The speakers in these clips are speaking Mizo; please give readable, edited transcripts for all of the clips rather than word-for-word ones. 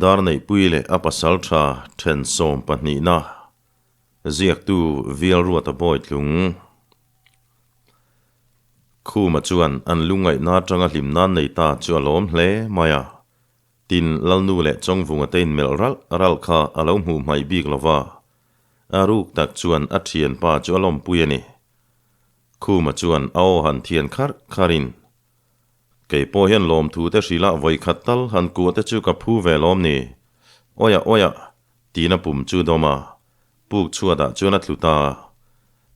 Darneihpui leh a pasaltha then sawmpahnihna ziaktu Vialruata Bawitlung Khuma chuan an lungngaihna atanga hlim nan nei ta chu a lawm hle mai a. Tin, Lalnu leh Chawngvunga te inmelh ralh ralh kha a lo hmuh hmaih bik lo va, a ruk tak chuan a thianpa chu a lawmpui a ni. Khuma chuan a aw han thian kharh kharhin, Kei pawh hian lawmthu te hrilh a vawikhat tal han kuah te chu ka phu ve lawm ni? Awiah awiah! tiin a pum chu dawm a, puk chhuatah chuan a tlu ta.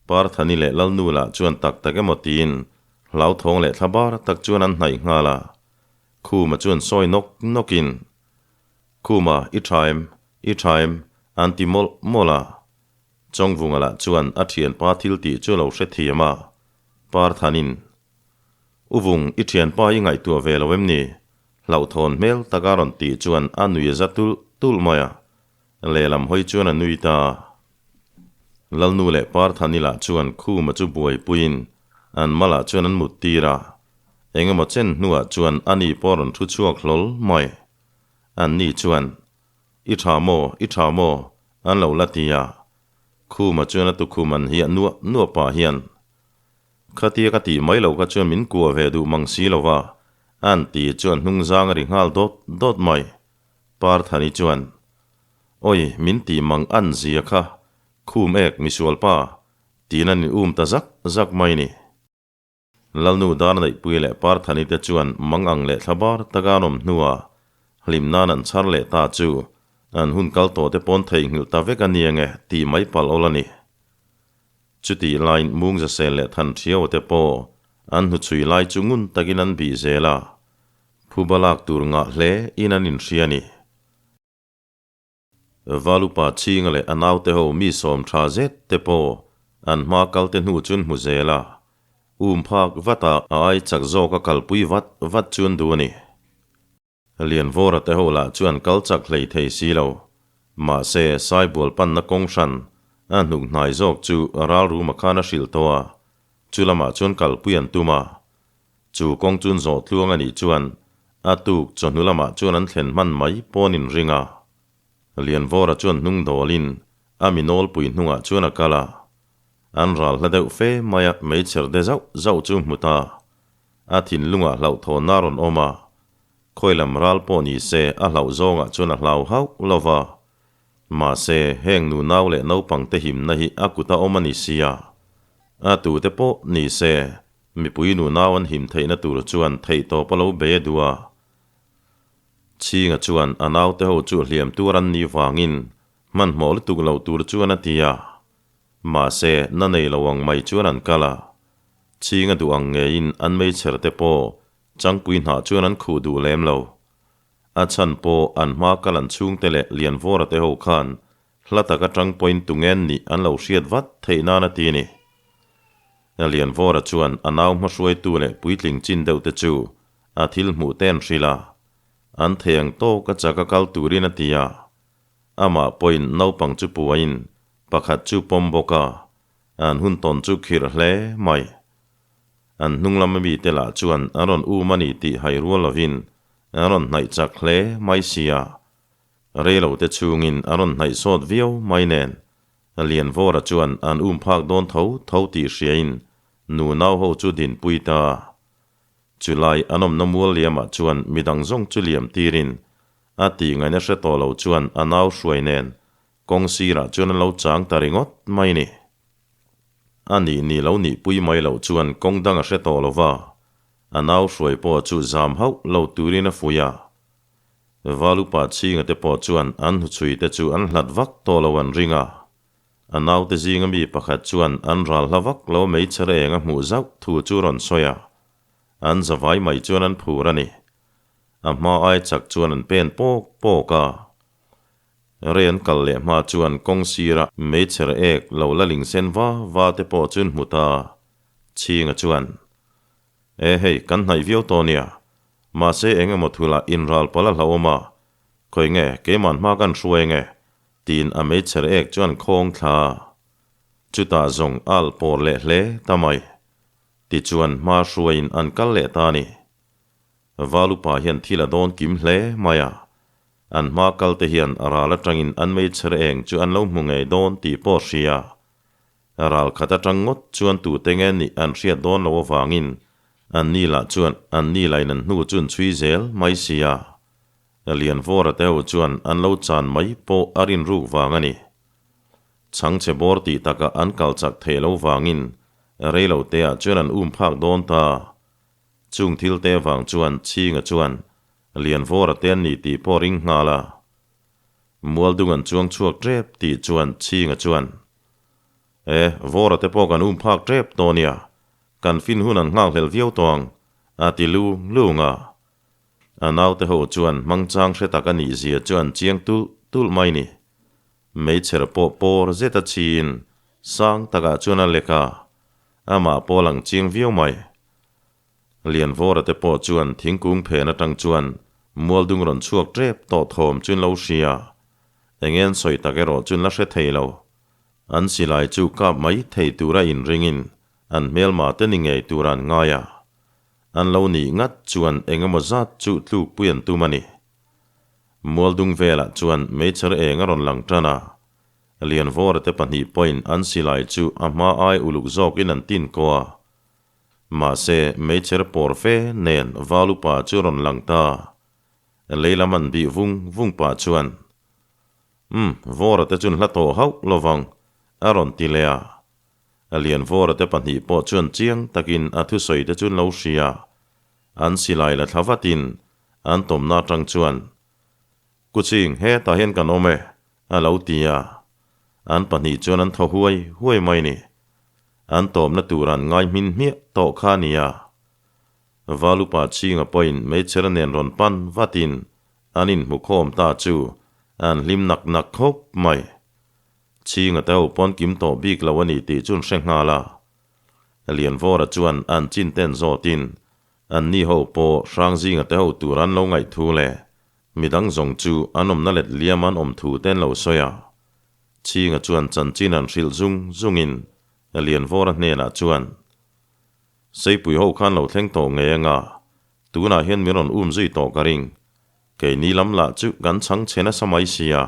Parthani leh Lalnu lah chuan tak tak emaw tiin hlauthawng leh thlabar tak chuan an hnaih nghal a. Khuma chuan sawi nawk nawkin, Khuma, i tha em? I tha em? an ti mawlh mawlh a. Chawngvunga lah chuan a thianpa thil tih chu a lo hrethiam a, Parthanin, U Vung, i thianpa i ngaihtuah ve lo em ni? Hlauhthawn hmel taka rawn tih chuan a nui a za tulh tulh mai a. Lehlam hawi chuan a nui ta. Lalnu leh Parthani lah chuan Khuma chu buaipuiin an malah chuan an mut tir a. Eng emaw chen hnuah chuan ani pawh rawn thu chhuak hlawl mai. Anni chuan, I tha maw, i tha maw? an lo la ti a. Khuma chuan a tukhum an hiah nuah nuah pah hian, Khatia ka tih mai lo kha chuan min kuah ve duh mang si lo va, an ti chuan hnungzang a ri nghal dawt dawt mai. Parthani chuan, Awi, min tih mang an zia kha, khum ek misualpa, tiin an in um ta zak zak mai ni. Lalnu Darneihpui leh Parthani te chuan mang ang leh thlabar taka an awm hnuah hlim nan an chhar leh ta chu an hun kal tawh te pawn theihnghilh ta vek a ni ange tih mai palh awl a ni. Chutih laiin Mungzasel leh Thanṭhiau te pawh an hnuchhui lai chu ngun takin an bih zel a, phuba lak tur ngah hle in an inhria a ni. Valupa Chhinga leh a naute ho mi sawm tha zet te pawh an hma kal te hnu chun hmu zel a, um phak vat a a ai chak zawk a kalpui vat vat chu an duh a ni. Lianvawra te ho lah chu an kal chak hlei thei si lo. Mahse, Saibual panna kawng hran a hnuk hnai zawk chu ralruma khan a hrilh tawh a, chu lamah chuan kalpui an tum a. Chu kawng chun zawh tluang a nih chuan a tuk chawhnu lamah chuan an thlen hman mai pawn in ring a. Lianvawra chuan hnung dawlin a mi nawlpui hnungah chuan a kal a. An ral hla deuh fe mai a meichher de zauh zauh chu hmu ta. A thinlungah hlauhthawnna a rawn awm a. Khawi lam ral pawh ni se a hlauh zawngah chuan a hlau hauh lo va. Mahse, heng nu nau leh naupangte himna hi a kut a awm a ni sia. A tute pawh ni se Mipui nunau an him theihna tur chuan theihtawp a lo bei a duh a. Chhinga chuan a naute ho chu hliam tuar an nih vangin hmanhmawh lutuk loh tur chuan a ti a. Mahse, na nei lo ang mai chuan an kal a. Chhinga duh ang ngeiin an meichher te pawh changpui hnah chuan an khuh duh lem lo. A chhan pawh an hma kal an chhungte leh Lianvawra te ho khan Hla tak atang pawhin tungen nih an lo hriat vat theih nan a ti a ni. Lianvawra chuan a nau hmahruaitu leh puitling chin deuh te chu a thil hmuh te an hrilh a, an thei ang tawk a chak a kal turin a ti a. Amah pawhin naupang chu puain pakhat chu pawm bawk a, an hun tawn chu khirh hle mai. An hnung lama mite lah chuan an rawn um a ni tih hai rual lovin an rawn hnaih chak hle mai sia. Reilo te chhungin a rawn hnaih sawt viau mai nen, Lianvawra chuan an um phak dawn tho tho tih hriain nu nau ho chu dinpui ta. Chulai an awmna mual liamah chuan midang zawng chu liam tirin a tih ngaihna hre tawh lo chuan a nau hruai nen kawng sirah chuan an lo chang ta ringawt mai ni. A nih ni lo nihpui mai loh chuan kawng dang a hre tawh lo va, a nau hruai pawh chu zam hauh lo turin a fuih a. Valupa chhinga te pawh chuan an hnuchhui te chu an hlat vak tawh lo an ring a. A naute zinga mi pakhat chuan an ral hla vak lo meichher eng a hmuh zauh thu chu rawn sawi a. An zavai mai chuan an phur a ni. A hma ai chak chuan an pen pawk pawk a. Rei an kal leh hma chuan kawng sira meichher ek lo la ling sen va va te pawh chu an hmu ta. Chhinga chuan, E hei, kan hnaih viau tawh nia. Mahse eng emaw thulah inral palh a hlauhawm a, khawi nge keiman hma kan hruai nge? tiin a meichher ek chuan khawng thla a. Chutah zawng a alh pawr leh hle ta mai. Tichuan hma hruaiin an kal leh ta a ni. Valupa hian thil a dawn kim hle mai a. An hma kal te hian ral atangin an meichher eng chu an lo hmu ngei dawn tih pawh hria. Ral khat atang ngawt chuan tute nge nih an hriat dawn loh avangin an ni lah chuan an ni lain an hnu chu an chhui zel mai si a. Lianvawra te ho chuan an lo chan mai pawh a rinruk vang a ni. Chhangchhe bawr tih takah an kal chak theih loh vangin reilo teah chuan an um phak dawn ta. Chung thil te vang chuan Chhinga chuan Lianvawra te an ni tih pawh ring nghal a. Mualdung an chuang chhuak tep tih chuan Chhinga chuan, E, Vawra te pawh kan um phak tep tawh nia, kan fin hun an nghakhlel viau tawh ang, a ti lung lung a. A naute ho chuan hmangchang hre tak a nih zia chu an chiang tulh tulh mai ni. Meichher pawh pawr zet a chhin sang takah chuan a lek a, amah pawh a lang chiang viau mai. Lianvawra te pawh chuan thingkung phen atang chuan mualdung rawn chhuak tep tawh thawm chu an lo hria. Eng en sawi tak erawh chu an la hre thei lo. An silai chu kap mai thei tura inringin an hmelma te ni ngei tura an ngai a. An lo nih ngat chuan eng emaw zat chu tlukpui an tum a ni. Mualdung velah chuan meichher eng a rawn lang tan a, Lianvawra te pahnih pawhin an silai chu a hma ai uluk zawkin an tin kaw a. Mahse, meichher pawr fe nen Valupa chu a rawn lang ta. Lei lam an bih vung vung pah chuan, Umm, Vawra te chun hla tawh hauh lovang, a rawn ti leh a. A Lianvawra te pahnih pawh chuan chiang takin a thusawi te chu an lo hria. An silai la thla vatin an tawmna atang chuan, Kuching, hetah hian kan awm e, a lo ti a. An pahnih chuan an thaw huai huai mai ni. An tawmna tur an ngai hmin hmiah tawh kha a nia. Valupa chhinga pawhin meichher nen rawn pan vatin an inhmukhawm ta chu an hlim nak nak khawp mai. Chhinga te ho pawn kim tawh bik lo a ni tih chu an hre nghal a. Lianvawra chuan an chin ten zawtin an ni ho pawh Hrangzinga te ho tur an lo ngaih thu leh midang zawng chu an awmna let liam an awm thu te an lo sawi a. Chhinga chuan chanchin an hrilh zung zungin Lianvawra hnenah chuan, Seipui ho khan lo thleng tawh ngei anga tunah hian min rawn um zui tawh ka ring. Keini lam lah chu kan chhang chhe nasa mai sia,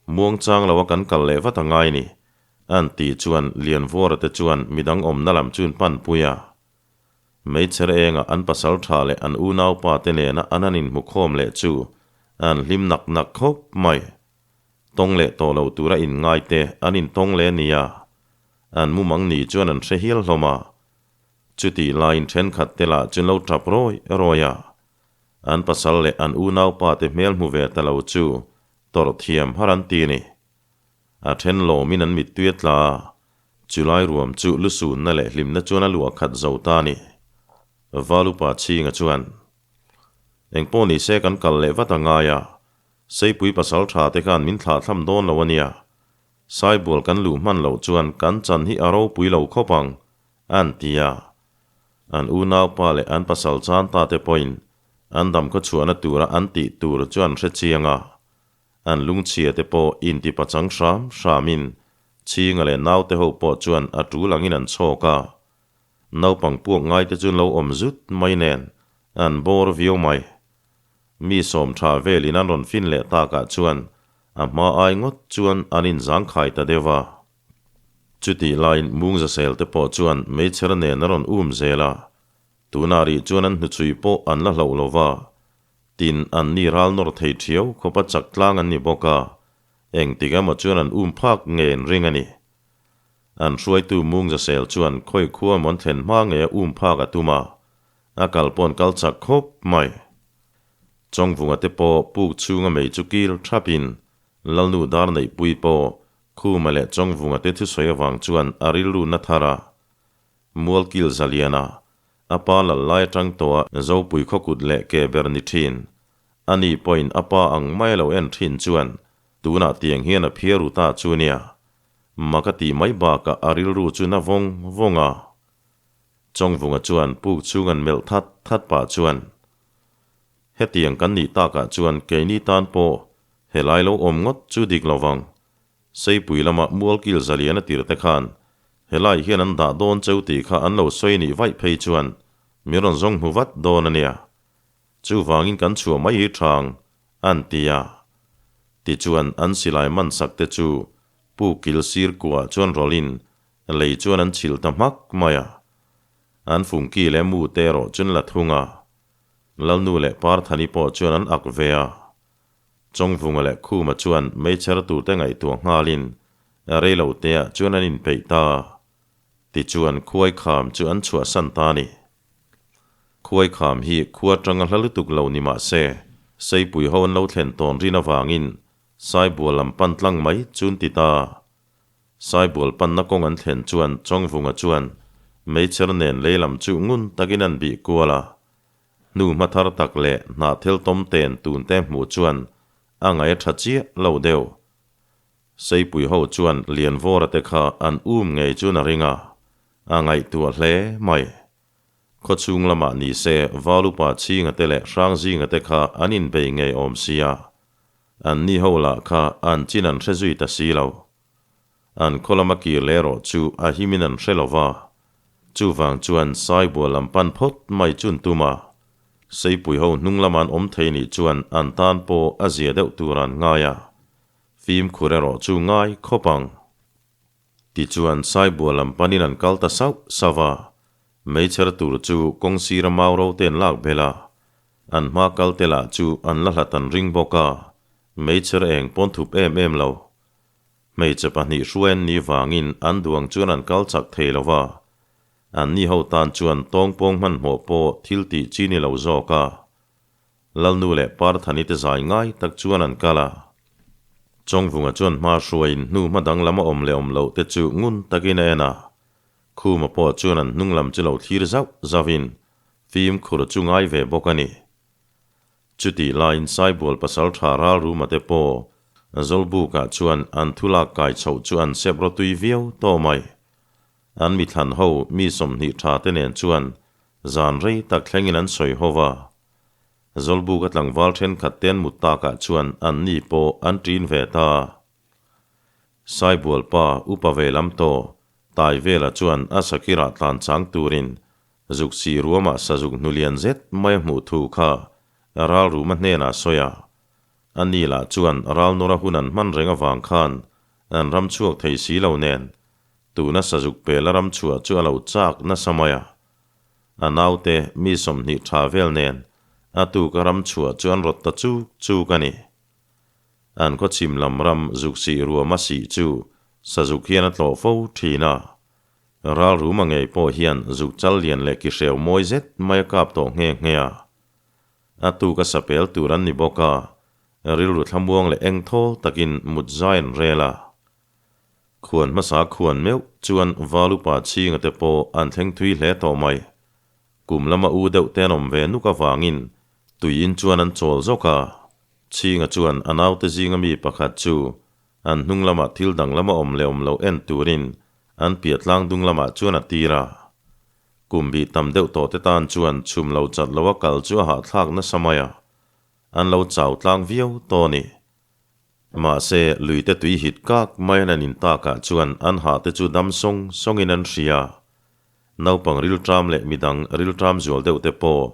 muang chang lo a kan kal leh vat a ngai ni, an tih chuan Lianvawra te chuan midang awmna lam chu an pan pui a. Meichher enga an pasal tha leh an unaupa te nena an han inhmu khawm leh chu an hlim nak nak khawp mai. Tawng leh tawh lo tura inngai te an intawng leh nia, an mumang ni chuan an hre hial hlawm a. Chutih laiin thenkhat te lah chu an lo tap rawi rawi a. An pasal leh an unaupa te hmel hmu ve ta lo chu tawrh thiam har an ti ni. A then lawmin an mittui a tla a, chulai ruam chu lusunna leh hlimna chuan a luah khat zo ta ni. Valupa chhinga chuan, Engpawh ni se kan kal leh vat a ngai a, Seipui pasal tha te khan min thlah thlam dawn lo a nia. Saibual kan luh hman loh chuan kan chan hi a ropui lo khawp ang, an ti a. An unaupa leh an pasal chan ta te pawhin an damkhaw chhuahna tura an tih tur chu an hre chiang a. An lungchhia te pawh inti pachang hram hramin Chhinga leh naute ho pawh chuan a tul angin an chhawk a. Naupang puak ngai te chu an lo awm zut mai nen an bawr viau mai. Mi sawm tha velin an rawn fin leh takah chuan a hma ai ngawt chuan an inzangkhai ta deuh a. Chutih laiin Mungzasel te pawh chuan meichher nen a rawn um zel a, tunah rih chuan an hnuchhui pawh an la hloh lo va, tin an ni ral nawr thei thiau khawpa chak tlang an ni bawk a, engtik emaw chuan an um phak ngei an ring a ni. An hruaitu Mungzasel chuan khawi khua mawn thlen hma ngei a um phak a tum a, a kal pawh an kal chak khawp mai. Chawngvunga te pawh puk chhunga mei chu kil thapin Lalnu dar neihpui pawh Khuma leh Chawngvunga te thusawi avang chuan a rilru na thar a. Mualkil Zaliana, a pa lal lai atang tawh a Zopui khawkut leh ke ber ni thin. Ani pawhin a pa ang mai a lo en thin chuan tunah tiang hian a phiar u ta chu nia. Mak a tih mai bakah a rilru chu na vawng vawng a. Chawngvunga chuan puk chhung an melh that that pah chuan, Hetiang kan nih takah chuan keini tan pawh helai lo awm ngawt chu dik lo vang. Seipui lama Mualkil Zaliana tirte khan helai hian an dah dawn cheu tih kha an lo sawi nih vaih phei chuan min rawn zawng hmu vat dawn a nia. Chuvangin kan chhuah mai hi thang, an ti a. Tichuan an silai man sak te chu pu kil sir kuah chuan rawlhin lei chuan an chhilh ta hmak mai a. An fungki leh mu te erawh chuan la thung a. Lalnu leh Parthani pawh chuan an ak ve a. Chawngvunga leh Khuma chuan meichher turte ngaihtuah nghalin reilo teah chuan an inpeih ta. Tichuan Khuaikham chu an chhuahsan ta a ni. Khuaikham hi khua tanga hla lutuk lo ni mah se, Seipui ho an lo thlen tawn rin avangin Saibual lam pan tlang mai chu an ti ta. Saibual panna kawng an thlen chuan Chawngvunga chuan meichher nen lei lam chu ngun takin an bih kual a. Hnu hma thar tak leh hnahthel tawm ten tun te hmuh chuan a ngaih a tha chiah lo deuh. Seipui ho chuan Lianvawra te kha an um ngei chuan a ring a, a ngaihtuah hle mai. Khawchhung lamah ni se Valupa Chhinga te leh Hrangzinga te kha an inbei ngei awm sia, an ni ho lah kha an chin an hre zui ta si lo. An khaw lama kir leh erawh chu a himin an hre lo va, chuvang chuan Saibual lam pan phawt mai chun tum a, Seipui ho hnung lama an awm thei nih chuan an tan pawh a zia deuh tur an ngai a, fimkhur erawh chu ngai khawp ang. Tichuan Saibual lam panin an kal ta sauh sauh a, meichher tur chu kawng sira mau ro te an lak belh a, an hma kal te lah chu an la hlat an ring bawk a, meichher eng pawn thup em em lo. Hmeichhe pahnih hruai an nih vangin an duang chuan an kal chak thei lo va, an ni ho tan chuan tawngpawng hmanhmawh pawh thil tih chi ni lo zawk a. Lalnu leh Parthani te zai ngai tak chuan an kal a. Chawngvunga chuan hma hruaiin hnu hma dang lam a awm leh awm loh te chu ngun takin a en a. Khuma pawh chuan an hnung lam chu lo thlir zauh zauhin fimkhur chu ngai ve bawk a ni. Chutih laiin Saibual pasal tha Ralruma te pawh Zawlbukah chuan an thu lak kai chhoh chu an sep rawtui viau tawh mai. An mithlan ho mi 20 tha te nen chuan zan rei tak thlengin an sawi ho va. Zawlbuka tlangval thenkhat te an mut takah chuan an ni pawh an ṭin ve ta. Saibual pa upa ve lam tawh Taivela chuan a sakirah tlan chang turin zuk sih ruamah sazuk hnulian zet mai a hmuh thu kha Ralruma hnenah a sawi a. A ni lah chuan Ralnawra hun an hman reng avang khan an ram chhuak thei si lo nen tuna sazuk pela ram chhuah chu a lo chak nasa mai a. A naute mi 20 tha vel nen a tuka ram chhuah chu an rawt ta chuk chuk a ni. An khaw chhim lam ram zuk sih ruam a sih chu sazuk hian a tlawh fo thin a. Ral ruma ngei pawh hian zuk chal lian leh ki hreu mawi zet mai a kap tawh nghe nghe a. A tuka sapel tur an ni bawk a, rilru thlamuang leh eng thawl takin mut zai an rel a. Khuan hmasa khuan meuh chuan Valupa chhinga te pawh an thleng thui hle tawh mai. Kum lama u deuh te an awm ve nuk avangin tuiin chuan an chawl zawk a. Chhinga chuan a naute zinga mi pakhat chu an hnung lamah thil dang lama awm leh awm loh en turin an piah tlang dung lamah chuan a tir a. Kum bih tam deuh tawh te tan chuan chhum lo chat lo a kal chu a hahthlak nasa mai a, an lo chau tlang viau tawh a ni. Mahse, luite tui hit kak mai an in takah chuan an hah te chu dam sawng sawngin an hria. Naupang rilṭam leh midang rilṭam zual deuh te pawh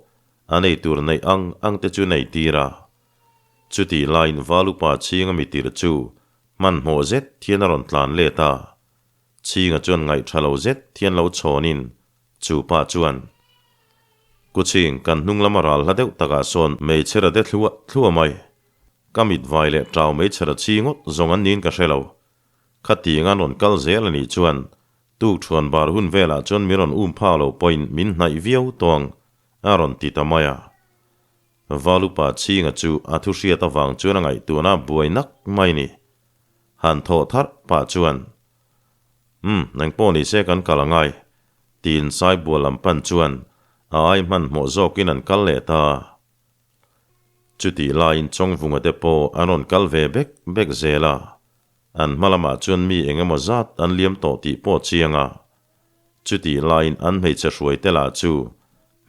an ei tur neih ang ang te chu nei tir a. Chutih laiin Valupa chhinga mi tirh chu hmanhmawh zet hian a rawn tlan let a. Chhinga chuan ngaihṭha lo zet hian lo chhawnin chu pa chuan, Kuchhing, kan hnung lama ral hla deuh takah sawn hmeichhe ra de thluah thluah mai. Ka mit vai leh ṭau hmeichhe ra chhi ngawt zawng an niin ka hre lo. Khatiang an rawn kal zel a nih chuan tuk ṭhuan bar hun velah chuan min rawn um phak lo pawhin min hnaih viau tawng a rawn ti ta mai a. Valupa chhinga chu a thu hriat avang chuan a ngaihtuahna a buai nak mai ni. Han thawh tharh pah chuan, Umm, nang pawh ni se kan kal angai, tiin Saibual lam pan chuan a ai hmanhmawh zawkin an kal leh ta. Chutih laiin Chawngvunga te pawh an rawn kal ve bek bek zel a, an hma lamah chuan mi eng emaw zat an liam tawh tih pawh chiang a. Chutih laiin an hmeichhe hruai te lah chu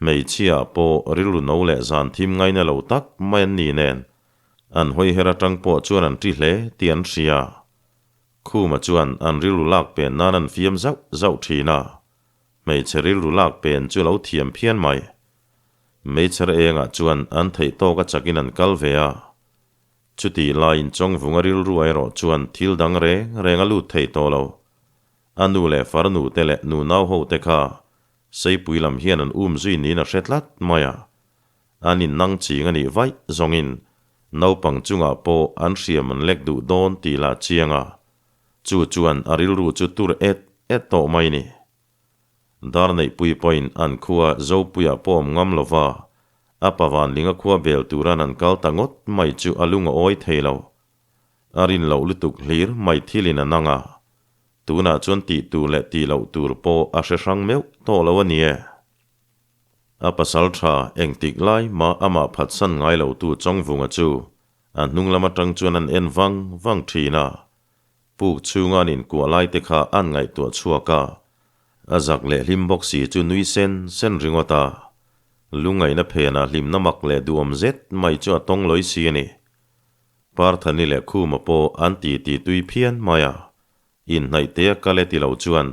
hmeichhia pawh rilru no leh zan thim ngaina lo tak mai an ni nen, an hawi her atang pawh chuan an ṭi hle tih an hria. Khuma chuan an rilru lak pen nan an fiam zauh zauh ṭhin a, hmeichhe rilru lak pen chu lo thiam phian mai. Meichher engah chuan an theih tawk a chakin an kal ve a. Chutih laiin Chawngvunga rilru erawh chuan thil dang reng reng a lut thei tawh lo. A nu leh farnu te leh nunau ho te kha Seipui lam hian an um zui niin a hre tlat mai a. An innang ching a nih vaih zawngin naupang chungah pawh an hriam an lek duh dawn tih lah chiang a. Chu chuan a rilru chu tur et et tawh mai ni. Darneihpui pawhin an khua Zopuiah pawh awm ngam lo va, a Pavanlinga khua bel turan an kal ta ngawt mai chu a lung a awi thei lo. A rin loh lutuk hlir mai thilin a nang a, tunah chuan tih tur leh tih loh tur pawh a hre hrang meuh tawh lo a ni e. A pasal tha engtik lai mah amah phatsan ngai lo tu Chawngvunga chu a hnung lam atang chuan an en vang vang thin a, Puk chhunga an inkuah lai te kha an ngaihtuah chhuak a, a zak leh hlim bawk si chu nui sen sen ringawt a. Lungngaihna phenah hlimna mak leh duhawm zet mai chu a tawng lawi si a ni. Parthani leh Khuma pawh an ti ti tui phian mai a, inhnaih te a kal e ti lo chuan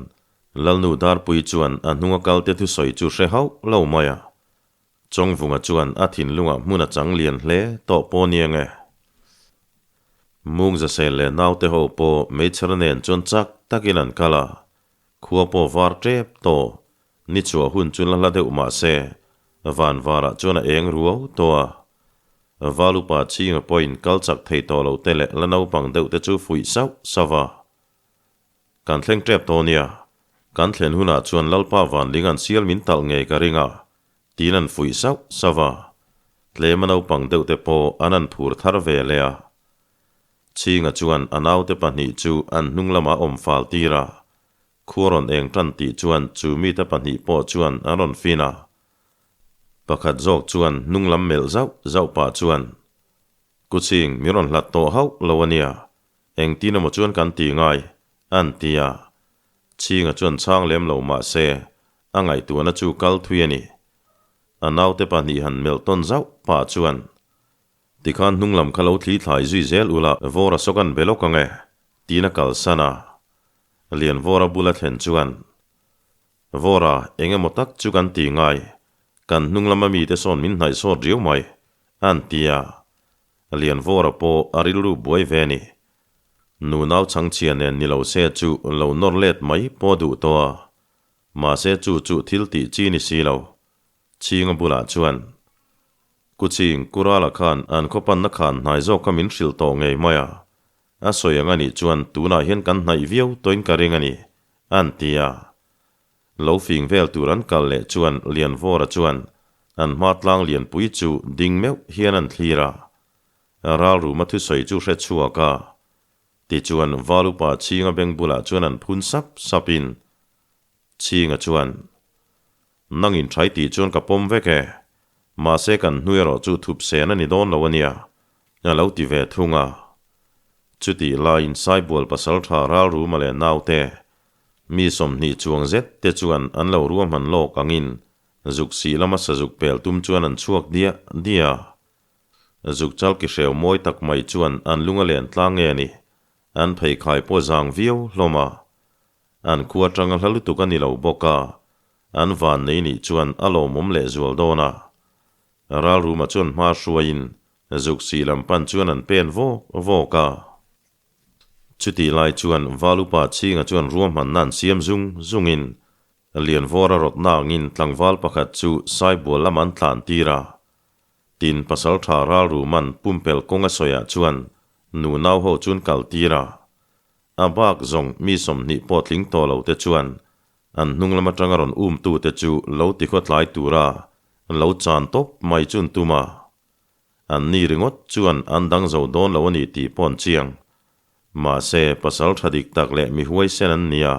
Lalnu Darpui chuan a hnunga kalte thusawi chu hre hauh lo mai a. Chawngvunga chuan a thinlungah hmun a chang lian hle tawh pawh ni ang e. Mung zasel leh naute ho pawh meichher nen chuan chak takin an kal a, khua pawh var tep tawh, ni chhuah hun chu la hla deuh mah se, van varah chuan a eng ruau tawh a. Valupa chhinga pawhin kal chak thei tawh lo te leh la naupang deuh te chu fuih sauh sauh a. Kan thleng tep tawh nia, kan thlen hunah chuan Lalpa Vanling an sial min talh ngei ka ring a, tiin an fuih sauh sauh a. Tlema naupang deuh te pawh an an phur thar ve leh a. Chhinga chuan a naute pahnih chu an hnung lamah awm fal tir a, khua rawn eng tan tih chuan chu mite pahnih pawh chuan an rawn fin a. Pakhat zawk chuan hnung lam melh zauh zauh pah chuan, Kuching, min rawn hlat tawh hauh lo a nia, Engtin emaw chuan kan ti ngai, an ti a. Chhinga chuan chhang lem lo mah se, a ngaihtuahna chu kal thui a ni. A naute pahnih han melh tawn zauh pah chuan, Tikhan hnung lam kha lo thli thlai zui zel ula, Vawra saw kan be lawk ang e, tiin a kalsan a. Lianvawra bula thlen chuan, Vawra, eng emaw tak chu kan ti ngai, kan hnung lama mite sawn min hnaih sawt riau mai, an ti a. Lianvawra pawh a rilru buai ve a ni. Nunau chhangchhia nen ni lo se chu lo nawr let mai pawh duh tawh a. Mahse chu chu thil tih chi ni si lo. Chhinga bulah chuan, Kuching, Kurala khan an khawpanna khan hnai zawk kha min hrilh tawh ngei mai a. A sawi ang a nih chuan tunah hian kan hnaih viau tawhin ka ring a ni, an ti a. Lo fing vel tur an kal leh chuan Lianvawra chuan an hma tlang lianpui chu ding meuh hian an thlir a. Ralruma thusawi chu hre chhuak a. Tichuan Valupa Chhinga beng bulah chuan an phun sap sapin Chhinga chuan, Nang inthai tih chuan ka pawm vek e. Mahse kan hnu erawh chu thup sen a ni dawn lo a nia, a lo ti ve thung a. Chutih laiin Saibual pasaltha Ralruma leh naute Mi 20 chuang zet te chuan an lo ruahman lawk angin zuk sih lama sazuk pel tum chuan an chhuak diah diah a. Zuk chal ki hreu mawi tak mai chuan an lung a len tlang nge ni, an pheikhai pawh zang viau hlawm a. An khua atanga hla lutuk a ni lo bawk a, an van nei nih chuan a lawmawm leh zual dawn a. Ralruma chuan hma hruaiin zuk sih lam pan chuan an pen vawk vawk a. Chutih lai chuan Valupa Chhinga chuan ruahmanna an siam zung zungin Lianvawra rawtna angin tlangval pakhat chu Saibual lam an tlan tir a. Tin, Pasaltha Ralruman pumpelh kawng a sawiah chuan nu nau ho chuan kal tir a. A bak zawng mi 20 pawh tling tawh lo te chuan an hnung lam atanga rawn umtute chu lo tikhawtlai tura lo chan tawp mai chu an tum a. An ni ringawt chuan an dang zo dawn lo a ni tih pawh an chiang. Mahse, pasal tha dik tak leh mi huaisen an ni a.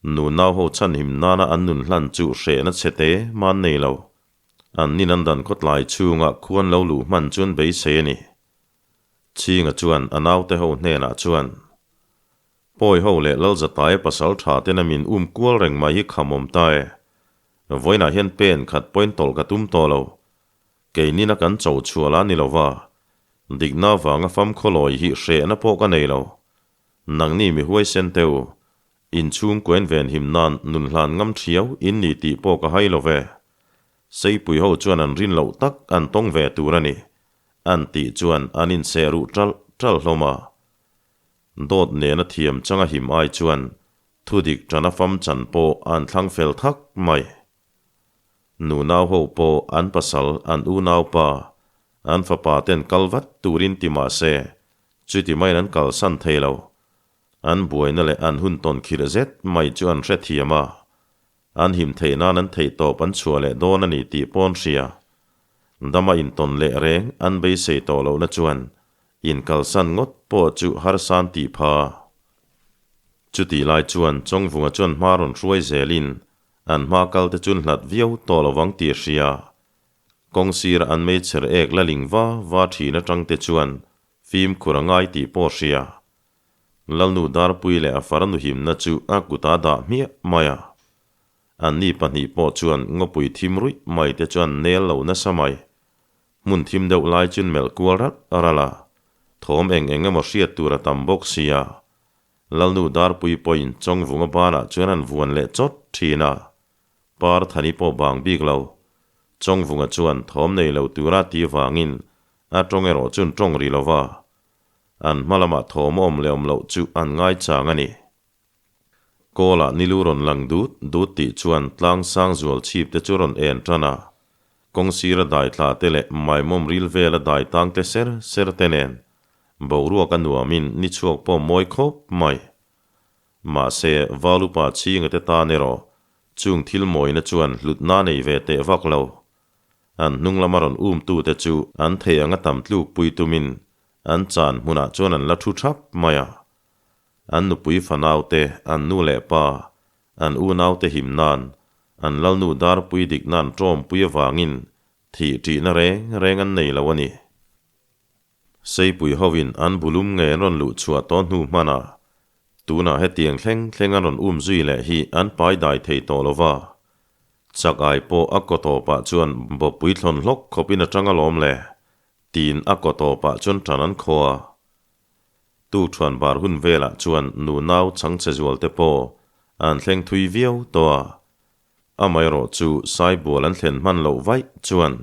Nu nau ho chhanhim nana an nun hlan chu hrehna chhe te mah an nei lo. An nin an dan khawtlai chhunga khuan lo luh hman chu an beisei a ni. Chhinga chuan a naute ho hnenah chuan, Pawi ho leh Lalzataia pasal tha ten a min um kual reng mai hi khamawm ta e. Vawiinah hian pen khat pawhin tawlh ka tum tawh lo. Keinina kan cho chhuah la ni lova, dikna vanga famkhawlawi hi hrehna pawh ka nei lo. Nangni mi huaisen teu, inchhung kuen venhim nan nun hlan ngam thiau in ni tih pawh ka hai lo ve. Seipui ho chuan an rin loh tak an tawng ve tur a ni. An tih chuan an inseh ruh ṭalh ṭalh hlawm a. Dawt nena thiam changa him ai chuan thudik ṭana fam chan pawh an thlang fel thak mai. Nunau ho pawh an pasal, an unaupa, an fapa ten kal vat turin ti mah se, chuti maiin an kalsan thei lo. An buaina leh an hun tawn khirh zet mai chu an hrethiam a. An him theih nan an theih tawp an chhuah leh dawn a ni tih pawh an hria. Dama intawn leh reng an beisei tawh lohna chuan inkalsan ngawt pawh chu harsa an tih pha. Chutih lai chuan Chawngvunga chuan hma rawn hruai zelin an hma kal te chun hlat viau tawh lovang tih a hria. Kawng sira an meichher ek la ling va va thin atang te chuan fimkhur a ngai tih pawh a hria. Lalnu Darpui leh a farnu himna chu a kut a dah hmiah mai a. Anni pahnih pawh chuan ngawpui thim ruih mai te chuan nel lo nasa mai. Hmun thim deuh lai chun melh kual ralh ralh a, thawm eng eng emaw hriat tur a tam bawk sia. Lalnu Darpui pawhin Chawngvunga banah chuan an vuan leh chawt thin a. Par Thani pawh bang bik lo. Chawngvunga chuan thawm nei lo tura ti vangin a tawng erawh chun tawng ri lova. An hma lamah thawm awm leh awm loh chu an ngaichang a ni. Kawlah nilu rawn lang dut dut tih chuan tlang sang zual chhip te chu rawn en tan a. Kawng sira dai tla te leh maimawm ril vela dai tang te ser ser te nen boruak a nuamin ni chhuak pawh mawi khawp mai. Mahse, Valupa chhinga te tan erawh chung thil mawina chuan hlutna nei ve teh vak lo. An hnung lama rawn umtute chu an thei anga tam tluk pui tumin an chan hmunah chuan an la thu thap mai a. An nupui fanaute, an nu leh pa, an unaute him nan, an lalnu darpui dik nan tawmpui avangin thih ṭihna reng reng an nei lo a ni. Seipui hovin an bulum nge an rawn luh chhuah tawh hnu hmanah tunah hetiang thleng thleng an rawn um zui leh hi an pai dai thei tawh lo va. Chak ai pawh a kaw tawpah chuan bawppui thlawn hlawk khawpin a tang alawm le, tiin a kaw tawpah chuan tan an khaw a. Tukṭhuan bar hun velah chuan nu nau chhangchhe zual te pawh an thleng thui viau tawh a. Amaherawh chu Saibual an thlen hman loh vaih chuan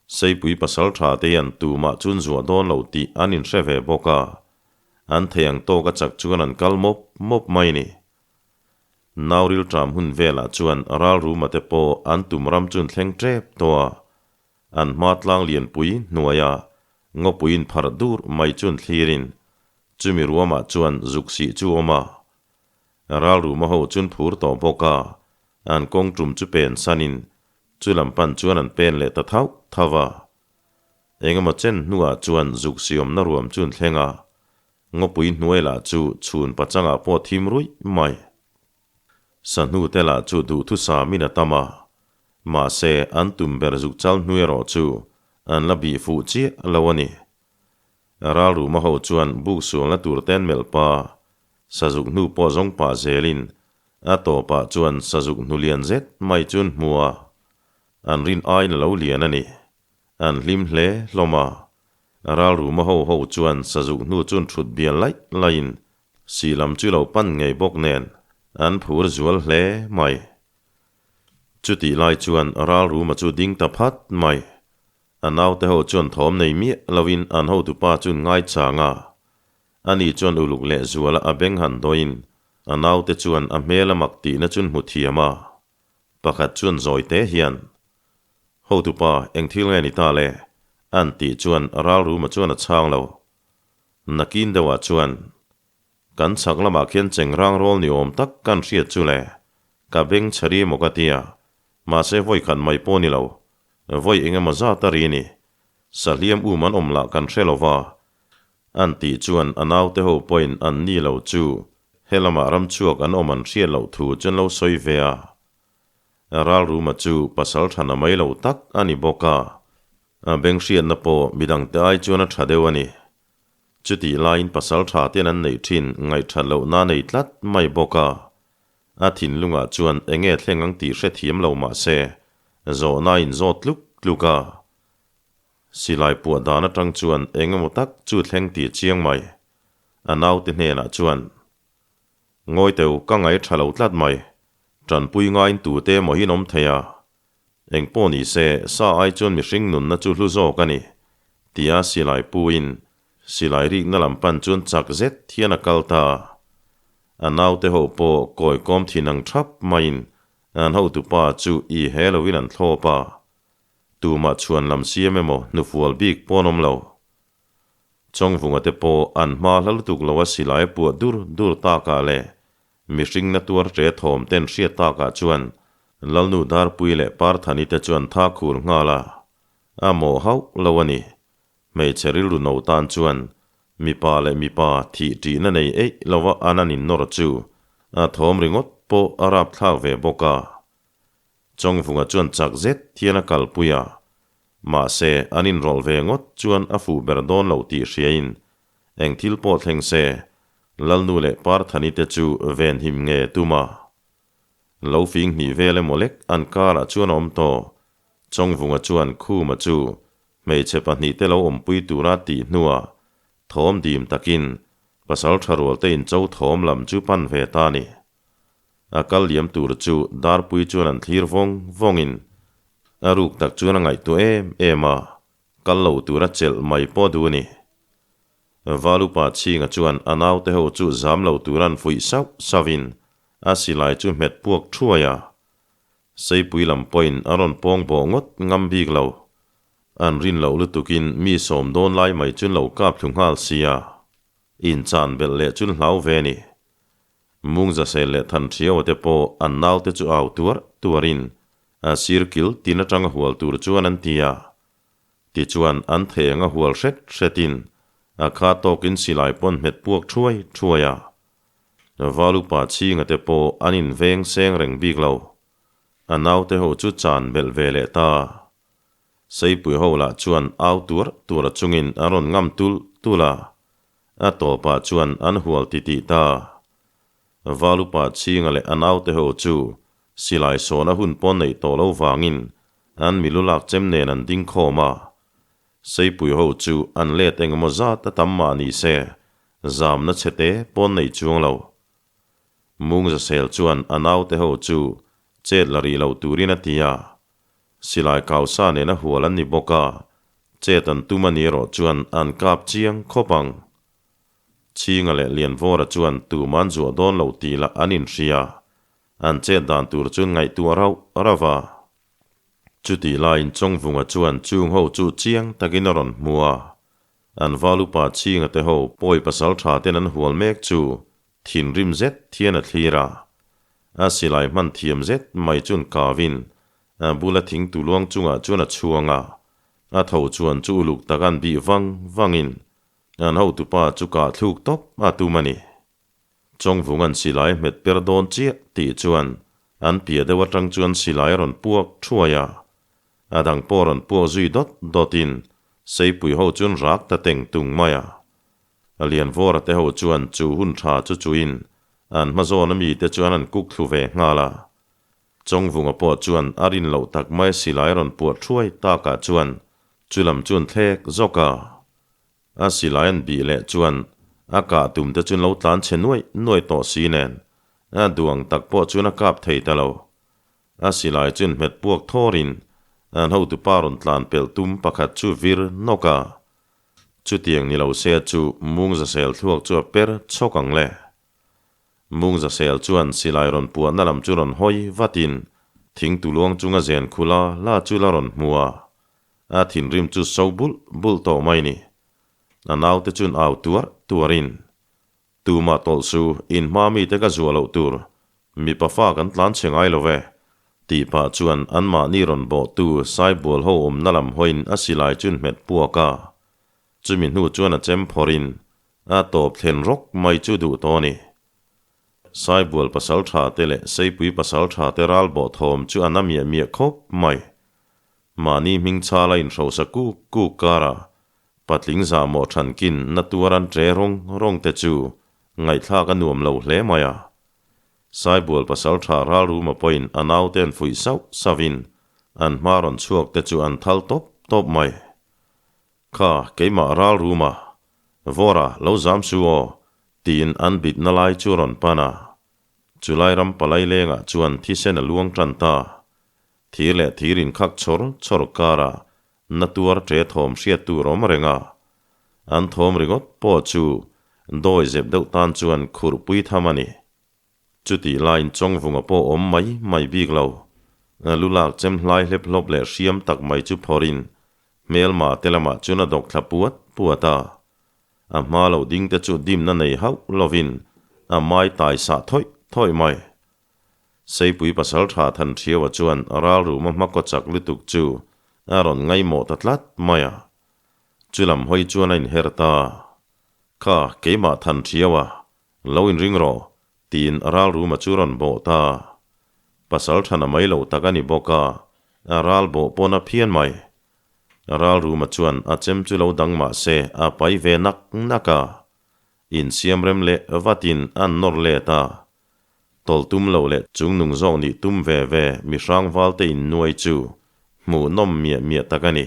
Seipui pasal tha te hian tumah chun zuah dawn lo tih an inhre ve bawk a, an thei ang tawk a chak chuan an kal mawp mawp mai ni. Nauril ṭam hun velah chuan ralruma te pawh an tum ram chun thleng ṭep tawh a, an hma tlang lianpui hnuaia ngawpui inpharh dur mai chun thlirin chumi ruamah chuan zuk sih chu awm a. Ralruma ho chun phur tawh bawk a, an kawng ṭum chu pen sanin Chu lam pan chuan an pen leh ta thauh thauh a. Engemaw chen hnuah chuan zuk siawmna ruam chu an thleng a, ngawpui hnuai lah chu chhun pachangah pawh thim ruih mai. Sahnu te lah chu duhthusamin a tam a, mahse an tum ber zuk chal hnu erawh chu an la bih fuh chiah lo a ni. Ralruma ho chuan buk sualna tur te an melh pa, sazuk hnu pawh zawng pah zelin A tawpah chuan sazuk hnu lian zet mai chu an hmu a, an rin aiin a lo lian a ni. An hlim hle hlawm a. Ralruma ho ho chuan sazuk hnu chu an thut bial laih laihin sih lam chu lo pan ngei bawk nen an phur zual hle mai. Chutih lai chuan Ralruma chu ding ta phat mai. A naute ho chuan thawm nei miah loin an hotupa chu an ngaichang a. Ani chuan uluk leh zuala a beng han dawiin a naute chuan a hmel a mak tihna chun hmu thiam a. Pakhat chuan zawi te hian, Hotupa, eng thil nge ni ta le? an tih chuan Ralruma chuan a chhang lo. Nakin deuhah chuan, Kan chhak lamah khian chengrang rawl ni awm tak kan hriat chu le, ka beng chhe ri emaw ka tia, mahse vawi khat mai pawh ni lo, vawi eng emaw zat a ri ni. Sahliam um an awm lah kan hre lo va, An tih chuan a naute ho pawhin an ni lo chu helamah ramchhuak an awm an hriat loh thu chu an lo sawi ve a. Ralruma chu pasal tha na mai lo tak a ni bawk a, a beng hriatna pawh midangte ai chuan a tha deuh a ni. Chutih laiin pasal tha ten an neih thin ngaihthat lohna a nei tlat mai bawk a, a thinlungah chuan enge thleng ang tih hrethiam lo mah se zawhna a inzawt tluk tluk a. Silai puah dan atang chuan eng emaw tak chu thleng tih chiang mai. A naute hnenah chuan, Ngawi teu, ka ngaih tha lo tlat mai. Tanpui ngaiin tute emaw hi an awm thei a. Eng pawh ni se, sa ai chuan mihring nunna chu hlu zawk a ni. Tia silai puin silai rikna lam pan chuan chak zet hian a kal ta a. A naute ho pawh kawi kawm thin ang thap maiin an hotupa chu i he loin an thlawp a. Tumah chhuan lam siam emaw hnufual bik pawn awm lo. Chawngvunga te pawh an hma hla lutuk lo a silai a puah dur dur takah leh mihring na tuar ṭe thawm ten hriat takah chuan Lalnu Darpui leh Parthani te chuan tha khur nghal a, a mawh hauh lo a ni. Hmeichhe rilru no tan chuan mipa leh mipa thih ṭihna nei eih lova an an innawr chu a thawm ringawt pawh a rapthlak ve bawk a. Chawngvunga chuan chak zet hian a kalpui a, mahse an inrawlh ve ngawt chuan a fuh ber dawn lo tih hriain eng thil pawh thleng se Lalnu leh Parthani te chu venhim nge tum a. Lo fing hnih vel emaw lek an karah chuan a awm tawh. Chawngvunga chuan Khuma chu hmeichhe pahnihte lo awmpui tura tih hnuah thawm dim takin pasal tha rualte incho thawm lam chu pan ve ta a ni. A kal liam tur chu Darpui chuan an thlir vawng vawngin a ruk tak chuan a ngaihtuah em em a, kal lo tura chelh mai pawh duh a ni. Valupa Chhinga chuan a naute ho chu zam lo tura an fuih sauh sauhin a silai chu hmet puak thuai a. Seipui lam pawhin a rawn pawng bawh ngawt ngam bik lo. An rin loh lutukin mi sawm dawn lai mai chu lo kap thlu nghal sia. Inchan belh leh chu hlau ve ni. Mungzasel leh Thanhriaua te pawh an naute chu au tuar tuarin a sir kil tin atanga hual tur chuan an ti a. Tichuan an theng a hual hret hretin a kha tawkin silai pawn hmet puak thuai thuai a. Valupa chhinga te pawh an inveng seng reng bik lo. A naute ho chu chan belh ve leh ta. Seipui ho lah chuan au tuar tuar chungin an rawn ngam tul tul a. A tawpah chuan an hual titih ta. Valupa chhinga leh a naute ho chu silai sawna hun pawn neih tawh lo vangin an milu lak chem nen an ding khawm a. Seipui ho chu an let engemaw zat a tam mah ni se, zamna chhete pawn nei chuang lo. Mungzasel chuan a naute ho chu chet la rih lo turin a ti a. Silai kausa nena hual an ni bawk a, chet an tum a ni erawh chuan an kap chiang khawp ang. Chhinga leh Lianvawra chuan tuman zuah dawn lo tih lah an inhria, an chet dan tur chu ngaihtuah rauh rauh a. Chutih laiin Chawngvunga chuan chung ho chu chiang takin a rawn hmu a, an valupa Chhinga te ho pawi pasal tha ten an hual mek chu Thinrim zet hian a thlir a, a silai hman thiam zet mai chuan kavin a bula thing tu luang chungah chuan a chhuang a, a tho chuan chu uluk tak an bih vang vangin an hotupa chu kah thluk tawp a tum a ni. Chawngvung an silai hmet per dawn chiah tih chuan an piah deuh atang chuan silai a rawn puak thuai a, a dang pawh a rawn puak zui dawt dawtin Seipui ho chuan rak ta teng tung mai a. A lian vawra te ho chuan chu hun tha chu chuin an hma zawn a mite chuan an kuk thlu ve nghal a. Chawngvunga pawh chuan a rin loh tak mai silai rawn puah thuai takah chuan chu lam chu an thlek zawk a. A silai an bih leh chuan a kah tum te chuan lo tlan chhe nuaih nuaih tawh si nen a duang tak pawh chuan a kap thei ta lo. A silai chuan hmet puak thawrin an hotupa rawn tlan pelh tum pakhat chu vir nawk a. Chutiang ni lo se chu Mungzasel thluak chu a per chhawk ang le. Mungzasel chuan silai rawn puahna lam chu rawn hawi vatin thing tuluang chunga zen khu la la chu la rawn hmu a, a thinrim chu so bulh bulh tawh mai ni. A naute chuan au tuar tuarin, Tumah tawlh su, in hma mite ka zuah loh tur, mipa fa kan tlan chhe ngai lo ve, tih pah chuan anmahni rawn bawhtu Saibual ho awmna lam hawiin a silai chu hmet puak a. Chumi hnu chuan a chem phawrhin a tawp thlen rawk mai chu duh tawh a ni. Saibual pasal tha te leh Seipui pasal tha te ral bawh thawm chu a na miah miah khawp mai. Mahni hming chhala inhrosa kuk kuk karah Patling zahmawh thankin na tuar an ṭe rawng rawng te chu ngaihthlak a nuam lo hle mai a. Saibual pasalṭha ralruma pawhin a naute an fuih sauh sauhin an hma rawn chhuak te chu an thal tawp tawp mai. Kha keimah ralruma, Vawra lo zam su aw, tiin an bitna lai chu a rawn pan a. Chulai ram palai lengah chuan thisen a luang ṭan ta. Thir leh thir inkhak chawr chawr karah. Na tuar ṭe thawm hriat tur awm reng a. An thawm ringawt pawh chu dawi zep deuh tan chuan khurhpui tham a ni. Chutih laiin Chawngvunga pawh awm mai mai bik lo. Lu lak chem hlai hlep hlawp leh hriam tak mai chu phawrhin hmelma te lamah chuan a dawk thla puat puat a. A hma lo ding te chu dimna nei hauh lovin a mai tai sah thawih thawih mai. Seipui pasal tha Thanṭhiaua chuan ralruma hma kaw chak lutuk chu a rawn ngaihmawh ta tlat mai a. Chulam hawi chuan a inher ta. Kha keimah Thanṭhiaua, lo inring rawh, tiin ralruma chu rawn bawh ta. Pasal thana mai lo tak a ni bawk a, a ral bawh pawn a phian mai. Ralruma chuan a chem chu lo dang mah se a pai ve nak nak a. Insiam rem leh vatin an nawr let a. Tawlh tum lo leh chungnung zawk nih tum ve ve mi hrangval te innuai chu hmuh nawm miah miah tak a ni.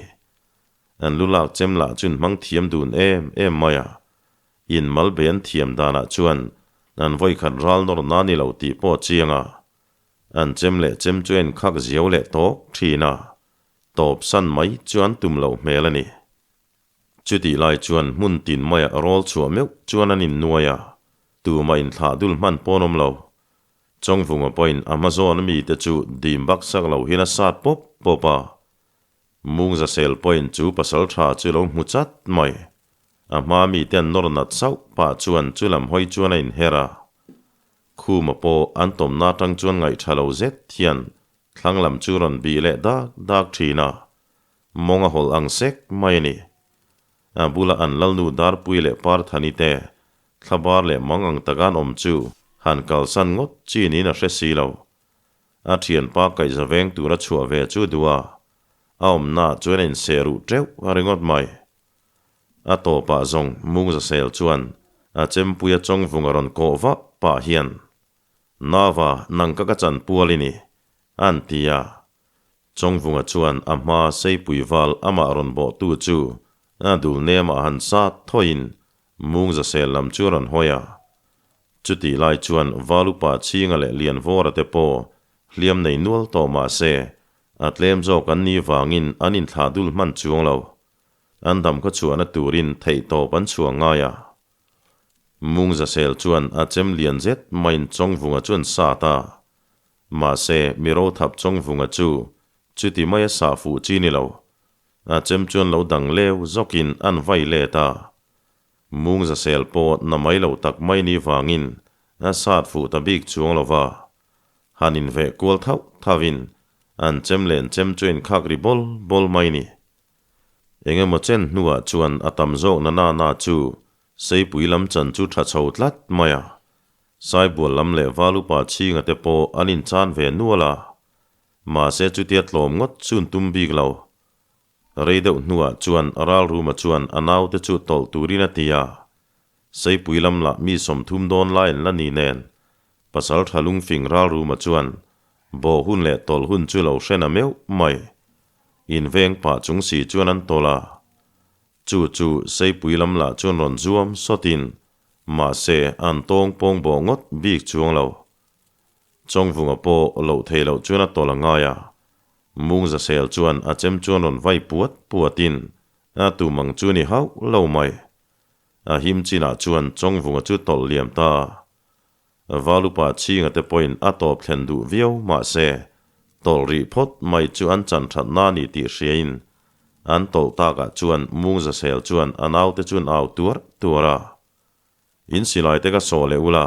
An lu lak chem lah chun hmang thiam dun em em mai a. In mal be an thiam danah chuan an vawikhat ral nawr na ni lo tih pawh a chiang a. An chem leh chem chu a inkhak ziau leh tawk thin a. Tawp san mai chu an tum loh hmel a ni. Chutih lai chuan hmun tin maiah rawl chhuah meuh chuan an innuai a, tumah inthlah dul hman pawn awm lo. Chawngvunga pawhin a hma zawn mite chu dim bak sak lo hian a sat pawp pawp a. Mungzasel pawhin chu pasal tha chu lo hmu chat mai. A hma mite an nawr nat sauh pah chuan chu lam hawi chuan a inher a. Khuma pawh an tawmna atang chuan ngaih tha lo zet hian thlang lam chu rawn bih leh dak dak thin a. Mawng a hawlh ang sek mai a ni. A bula an lalnu Darpui leh Parthani te, thlabar leh mang ang taka an awm chu han kalsan ngawt chi niin a hre si lo. A thianpa kaihza veng tura chhuah ve chu duh a, a awmnaah chuan a inseh ruh teuh a ringawt mai. A tawpah zawng Mungzasel chuan a chempuia chawngvung a rawn kawh vah pah hian, Nava, nang ka ka chanpual i ni, a'n ti a. Chawngvunga chuan a hma Seipui val amah rawn bawhtu chu a dul nemah han sat thawiin Mungzasel lam chu a rawn hawi a. Chutih lai chuan val upa Chhinga leh Lianvawra te pawh hliam nei nual tawh mah se a tlem zawk an nih vangin an inthlah dul hman chuang lo. An dam khaw chhuahna turin theihtawp an chhuah ngai a. Mungzasel chuan a chem lian zet maiin Chawngvunga chuan sat a. Mahse, mi rothap Chawngvunga chu chuti maia sah fuh chi ni lo. A chem chuan lo dang leu zawkin an vai let a. Mungzasel pawh na mai lo tak mai ni vangin a sat fuh ta bik chuang lo va. Han inveh kual thauh thauhin an chem len chem chu inkhak ri bawl bawl mai ni. Engemaw chen hnuah chuan a tam zawk na na na chu Seipui lam chan chu tha chho tlat mai a. Saibual lam leh Valupa chhinga te pawh an inchan ve nual a, mahse chutia tlawm ngawt chun tum bik lo. Rei deuh hnuah chuan Ralruma chuan a naute chu tawlh turin a ti a, Seipui lam lah mi 30 dawn lai an la ni nen, pasal tha lungfing Ralruma chuan bawh hun leh tawlh hun chu lo hre na meuh mai. Inveng pah chung si chuan an tawlh a, chu chu Seipui lam lah chuan rawn zuam sawtin Mahse, an tawng pawng bawh ngawt bik chuang lo. Chawngvunga pawh loh thei loh chuan a tawlh a ngai a. Mungzasel chuan a chem chuan rawn vai puat puatin a tum ang chu ni hauh lo mai. A him chinah chuan Chawngvunga chu tawlh liam ta. Valupa chhinga te pawhin a tawp thlen duh viau mahse, tawlh rih phawt mai chu an chan that na ni tih hriain An tawlh takah chuan Mungzasel chuan a naute chuan au tuar tuar a. In silai te ka sawh leh ula,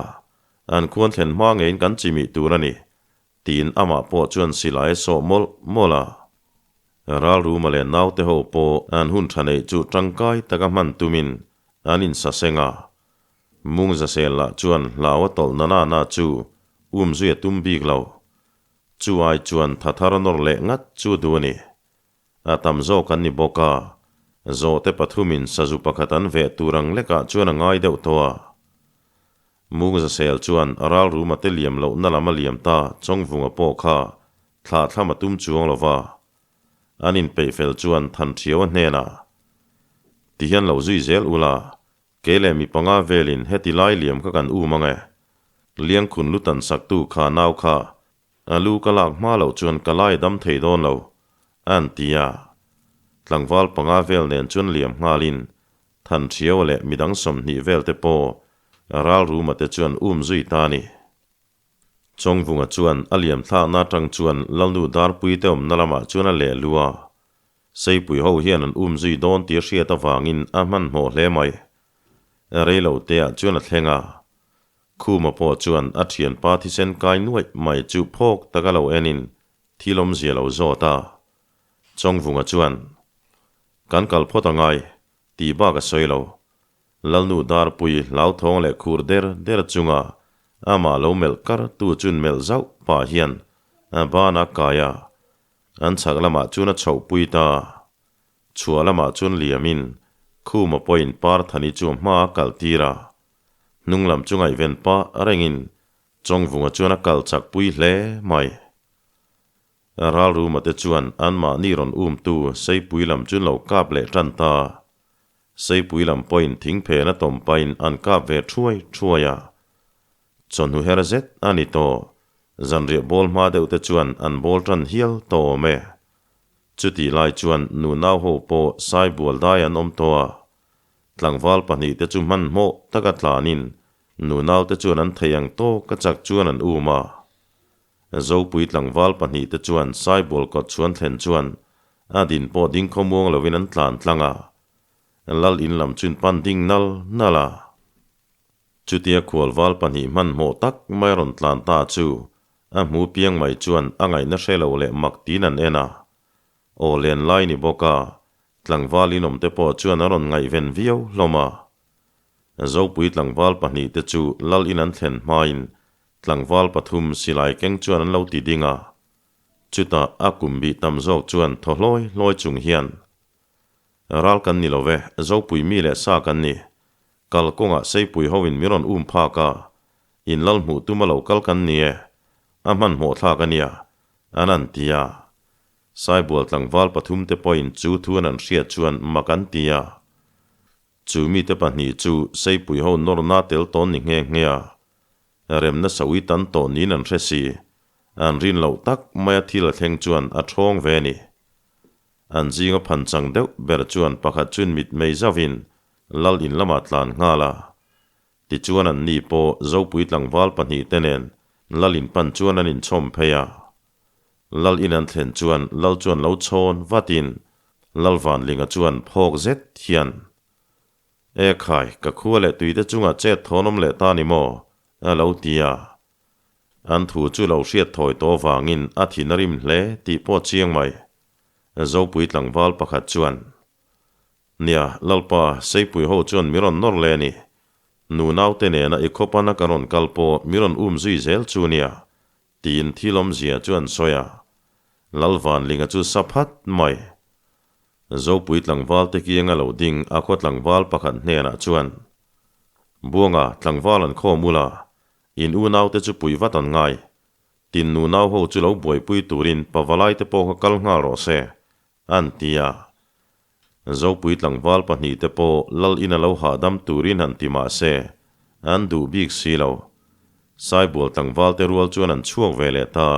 an khuan thlen hma ngeiin kan chimih tur a ni, tiin amah pawh chuan silai a sawh mawlh mawlh a. Ralruma leh naute ho pawh an hun tha neih chu tangkai taka hman tumin an insaseng a. Mungzasel lah chuan hlau a tawlh na na na chu umzui a tum bik lo. Chu ai chuan tha thar nawr leh ngat chu duh a ni. A tam zawk an ni bawk a, zawhte pathumin sazu pakhat an veh tur ang lekah chuan a ngai deuh tawh a. Mungzasel chuan ralruma te liam lohna lam a liam ta Chawngvunga pawh kha thlah thlam a tum chuang lo va. An inpeih fel chuan Thanṭhiaua hnenah, Tihian lo zui zel ula, Kei leh mi panga velin heti lai liam kha kan um ang e. Liangkhun lutan saktu kha nau kha a lu ka lak hma loh chuan ka lai dam thei dawn lo, an ti a. Tlangval panga vel nen chuan liam nghalin Thanṭhiaua leh midang 20 vel te pawh Ralruma te chuan um zui ta a ni. Chawngvunga chuan a liam thlakna atang chuan Lalnu Darpui te awmna lamah chuan a leh lu a. Seipui ho hian an um zui dawn tih a hriat avangin a hmanhmawh hle mai. Reilo teah chuan a thleng a. Khuma pawh chuan a thianpa thisen kai nuaih mai chu phawk taka lo enin thil awmzia lo zawt a. Chawngvunga chuan, Kan kal phawt angai, tih bak a sawi lo. Lalnu Darpui hlauthawng leh khur der der chunga amah lo melh kar tu chun melh zauh pah hian a ban a kai a, an chhak lamah chuan a chhoh pui ta. Chhuah lamah chuan liamin Khuma pawhin Parthani chu a hma a kal tir a, hnung lam chu ngaihven pah rengin Chawngvunga chuan a kal chak pui hle mai. Ralruma te chuan anmahni rawn umtu Seipui lam chu lo kap leh tan ta. Seipui lam pawhin thingphen a tawm pahin an kap ve thuai thuai a. Chawhnu her zet a ni tawh. Zanriah bawl hma deuh te chuan an bawl tan hial tawh awm e. Chutih lai chuan nunau ho pawh Saibual dai an awm tawh a. Tlangval pahnihte chu hmanhmawh taka tlanin nunaute chuan an thei ang tawk a chak chuan an um a. Zopui tlangval pahnihte chuan Saibual kawt chhuan thlen chuan a din pawh ding khawmuang lovin an tlan tlang a, Lal in lam chuin pan ding nal nal a. Chutia khualval pahnih hmanhmawh tak mai rawn tlan ta chu a hmu piang mai chuan a ngaihna hre lo leh mak tiin an en a. Aw len lai ni bawk a, tlangval inawmte pawh chuan a rawn ngaihven viau hlawm a. Zopui tlangval pahnihte chu Lal in an thlen hmain tlangval pathum silai keng chuan an lo ti ding a. Chutah a kum bih tam zawk chuan thaw hlawi hlawi chung hian, Ral kan ni lo ve, Zopui mi leh sa kan ni. Kal kawngah Seipui hoin mi rawn um phak a, in lal hmuh tum a lo kal kan ni e, a hmanhmawh thlak a nia, an an ti a. Saibual tlangval pathumte pawhin chu thu an an hriat chuan mak an ti a. Chu mite pahnih chu Seipui ho nawrna tel tawn ni nghe nghe a, remna sawi tan tawh niin an hre si. An rin loh tak maia thil a thleng chuan a ṭhawng ve a ni. An zinga phan chang deuh ber chuan pakhat chuan mitmei zauhin Lal in lamah tlan nghal a. Tichuan an ni pawh Zopui tlangval pahnihte nen Lal in pan chuan an inchhawm phei a. Lal in an thlen chuan Lal chuan lo chhawn vatin Lal Vanlinga chuan phawk zet hian, E khai, ka khua leh tuite chungah chet thawn awm leh ta ni maw? a lo ti a. An thu chu lo hriat thawi tawh vangin a thin a rim hle tih pawh chiang mai. Zopui tlangval pakhat chuan, Nia, Lalpa, Seipui ho chuan mi rawn nawr le a ni. Nu naute nena i khawpana ka rawn kal pawh mi rawn um zui zel chu nia, Tiin thil awmzia chu an sawi a, Lalvanlinga chu sa phat mai. Zopui tlangval te kianga lo ding a khaw tlangval pakhat hnenah chuan, Buanga, tlangval an khawm ula, in unaute chu pui vat an ngai. Tin nunau ho chu lo buaipui turin pavalai te pawh kha kal nghal rawh se, an ti a. Zopui tlangval pahnihte pawh Lal in a lo hahdam turin han ti mah se, an duh bik si lo. Saibual tlangvalte rual chuan an chhuak ve leh ta.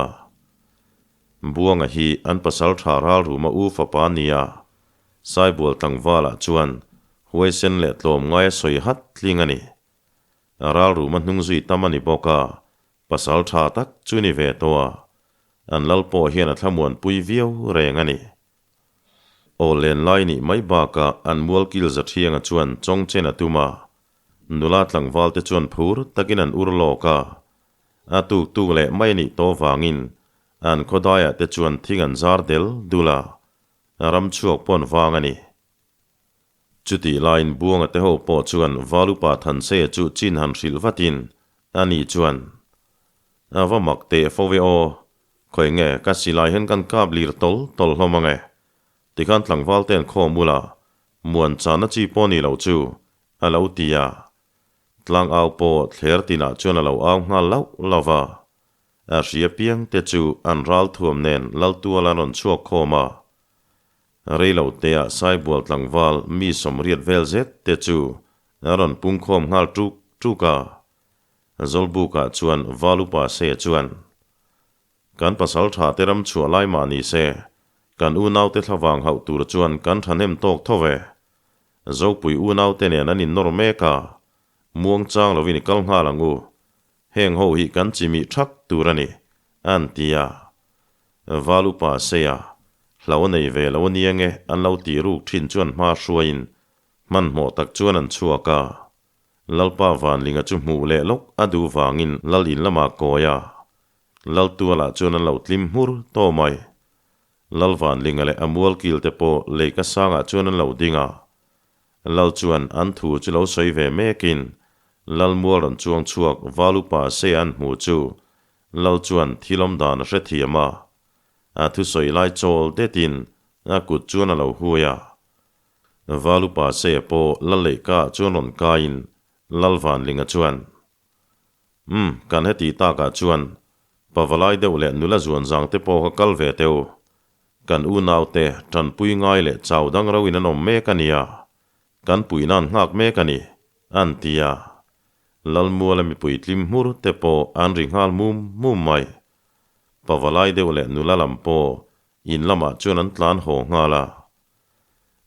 Buanga hi an pasal tha ralruma u fapa a ni a, Saibual tlangvalah chuan huaisen leh tlawmngai a sawi hat tling a ni. Ralruma hnungzui tam a ni bawk a, pasal tha tak chu ni ve tawh a, an lal pawh hian a thlamuanpui viau reng a ni. Aw len lai nih mai bakah an mualkil Zathianga chuan chawngchen a tum a, nula tlangval te chuan phur takin an ur lawk a. A tuk tuk leh mai nih tawh vangin an khawdaiah te chuan thing an zar del dul a, ram chhuak pawn vang a ni. Chutih laiin Buanga te ho pawh chuan Valupa Thanseia chu chin han hrilh vatin ani chuan, A va mak teh fo ve aw, Khawi nge ka silai hian kan kap lir tawl tawl hlawm ang e? Tikhan tlangval te an khawm ula, muan chahna chi pawh ni lo chu, a lo ti a. Tlang au pawh thler tinah chuan a lo au nghal lauh lauh va. A hria piang te chu an ral thuam nen Laltual an rawn chhuak khawm a. Reilo teah Saibual tlangval mi sawmriat vel zet te chu a rawn pungkhawm nghal ṭuk ṭuk a. Zawlbukah chuan Valupa Se chuan, Kan pasal tha te ram chhuah lai mah ni se, Kan unaute thlavang hauh tur chuan kan thahnem tawk tho ve. Zopui unaute nen an innawr mek a, muangchang lovin i kal nghal ang u. Heng ho hi kan chimih thak tur a ni, an ti a. Val upa Seia, hlo nei ve lo ania nge an lo tih ruk thin chuan hma hruaiin hmanhmawh tak chuan an chhuak a. Lalpa Vanlinga chu hmuh leh lawk a duh vangin Lal in lamah kawi a. Lal tualah chuan an lo tlim hmur tawh mai. Lal Vanlinga leh a mualkil te pawh leika sangah chuan an lo ding a. Lal chuan an thu chu lo sawi ve mekin Lal mual rawn chuang chhuak Val upa Seia an hmu chu Lal chuan thil awm dan a hrethiam a. A thusawi lai chawl detin a kut chuan a lo hui a. Val upa Seia pawh Lal leihkaah chuan rawn kaiin Lal Vanlinga chuan, Umm, kan heti takah chuan pavalai deuh leh nula zuan zang te pawh ka kal ve teu. Kan unaute tanpui ngai leh chau dang ro in an awm mek a nia. Kan puihna an nghak mek a ni, an ti a. Lalmuala mipui tlim hmur te pawh an ri nghal mum mum mai. Pavalai deuh leh nula lam pawh in lamah chuan an tlan haw nghal a.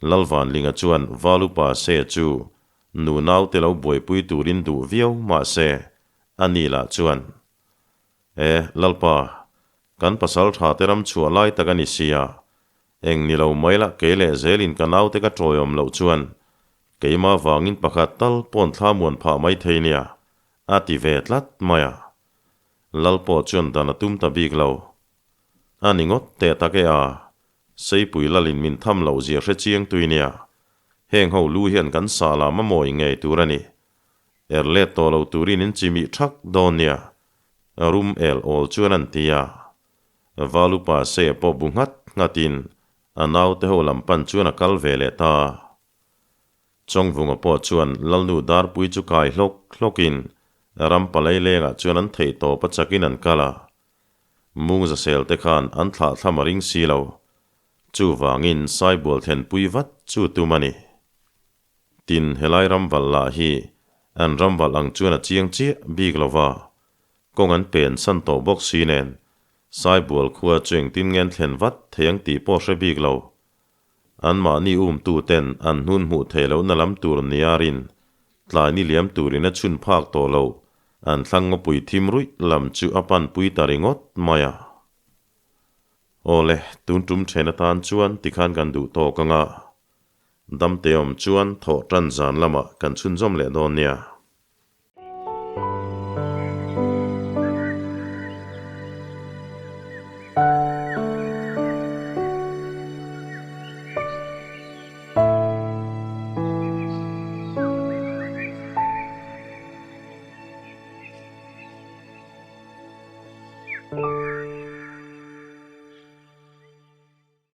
Lalvanlinga chuan Valupa se chu nu naute lo buaipui turin duh viau mahse a ni lah chuan, E, Lalpa, kan pasal tha te ram chhuah lai tak a ni sia, eng ni lo mai lah kei leh zelin ka naute ka tawiawm loh chuan keimah vangin pakhat tal pawn thla muan phah mai thei nia, a ti ve tlat mai a. Lal pawh chuan dan a tum ta bik lo. A ni ngawt teh tak e a, Seipui lalin min tham loh zia hre chiang tui nia. Heng ho lu hian kan sah lam a mawi ngei tur a ni. Er let tawh lo turin in chimih thak dawn nia. Rum el awl chuan an ti a. Valupa Seia pawh bu nghat nghatin a naute ho lam pan chuan a kal ve leh ta. Chawngvunga pawh chuan Lalnu Darpui chu kai hlawk hlawkin ram palai lengah chuan an theih tawp a chakin an kal a. Mungzasel te khan an thlah thlam a ring si lo. Chuvangin Saibual thlenpui vat chu tum a ni. Tin, helai ramvalh lah hi an ramvalh ang chuan a chiang chiah bik lo va, kawng an pen san tawh bawk si nen Saibual khua chu engtin nge an thlen vat thei ang tih pawh hre bik lo. Anmahni umtuten an hnun hmuh theih lohna lam tur niarin tlai ni liam turin a chhun phak tawh lo, an thlang ngawpui thim ruih lam chu a panpui ta ringawt mai a. Awle, tun tum then atan chuan tikhan kan duh tawk ang a, damte awm chuan thawh tan zan lamah kan chhunzawm leh dawn nia.